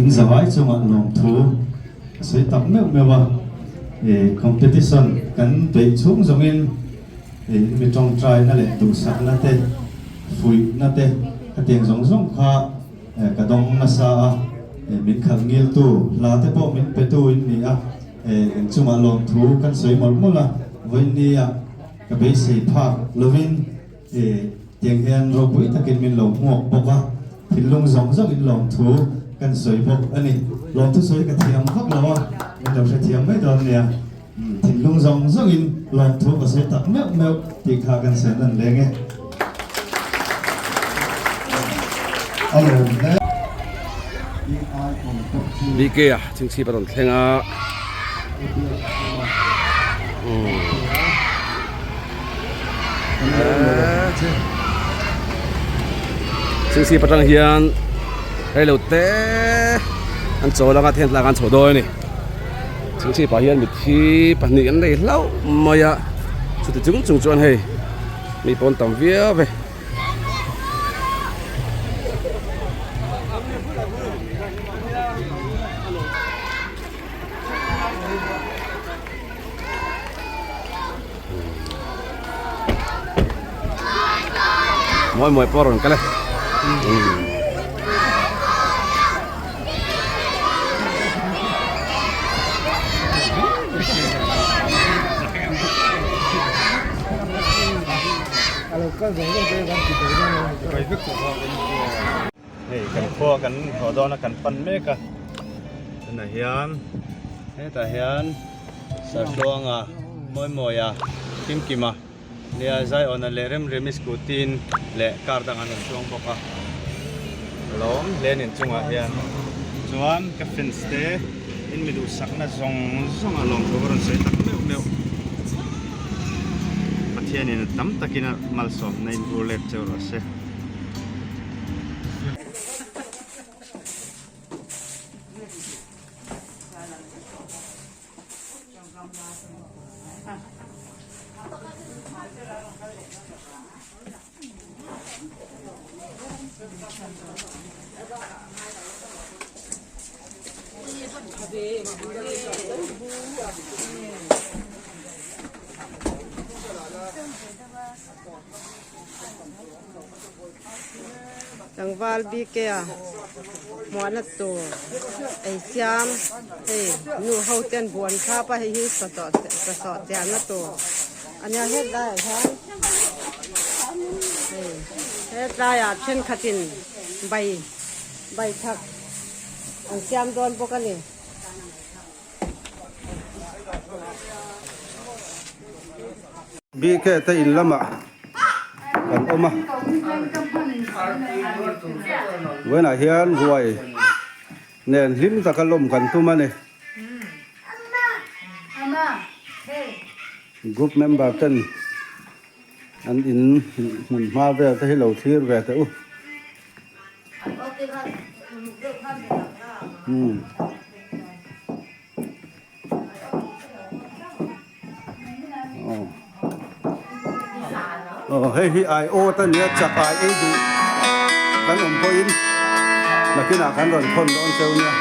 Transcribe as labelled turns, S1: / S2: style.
S1: In zavai chungah lawmthu a sawi tak meuh meuh a, competition kan beih chhung zawngin mi tawngtaina leh duhsakna te, fuihna te khatiang zawng zawng kha ka dawng nasa a, min khalh ngiltu hla te pawh min petu in ni a, inchungah lawmthu kan sawi mawlh mawlh a, vawinia ka beisei phak lovin. Tiang hian ropui takin min lo hmuak bawk a, thinlung zawng zawng in lawmthu kan sawi bawk a ni. Lawmthu sawi ka thiam vak lo a, min lo hrethiam mai dawn nia. Thinlung zawng zawng in lawmthu ka sawi tak meuh meuh tih kha kan sawi nan leng e.
S2: A lawm hle.
S3: BK a chingchhip a rawn thleng a. Chingchhip atang hian reilo te an chawl anga then tlak an chho dawn a ni. Chingchhip ah hian mithi pahnih an nei hlauh mai a chuti chung chung chuan hei mi pawn tam viau ve. Mawi mawi pawh a rawn kal e.
S1: Hei kan khua kan haw dawn a kan pan mek a tunah hian hetah hian Sartluanga Mawimawia Kimkima nia Zaiawna leh Remremi scooty in leh car dang an rawn chuang bawk a lawm hle a ni chungah hian chuan ka fans te in mi duhsakna zawng zawng a lawmthu ka rawn sawi tak meuh meuh Pathianin tam takin a malsawmna in vur let cheu rawh se.
S4: Tlangval bike a hmuahna tur ei siam hei nu ho ten buan thlap a hei hi sasawh chiahna tur a nia hetlaiah hian hei hetlaiah thenkhatin bai bai thak an siam dawn bawk a ni.
S3: Bike te in lamah kan awm a vawiinah hian ruai nen hlim taka lawm kan tum a ni group member ten an in hmun hma vel te hi lo thlir ve teh u. Aw hei hi ai awt a nia chak ai ei duh kan awm pawhin nakinah kan rawn thawn dawn cheu nia.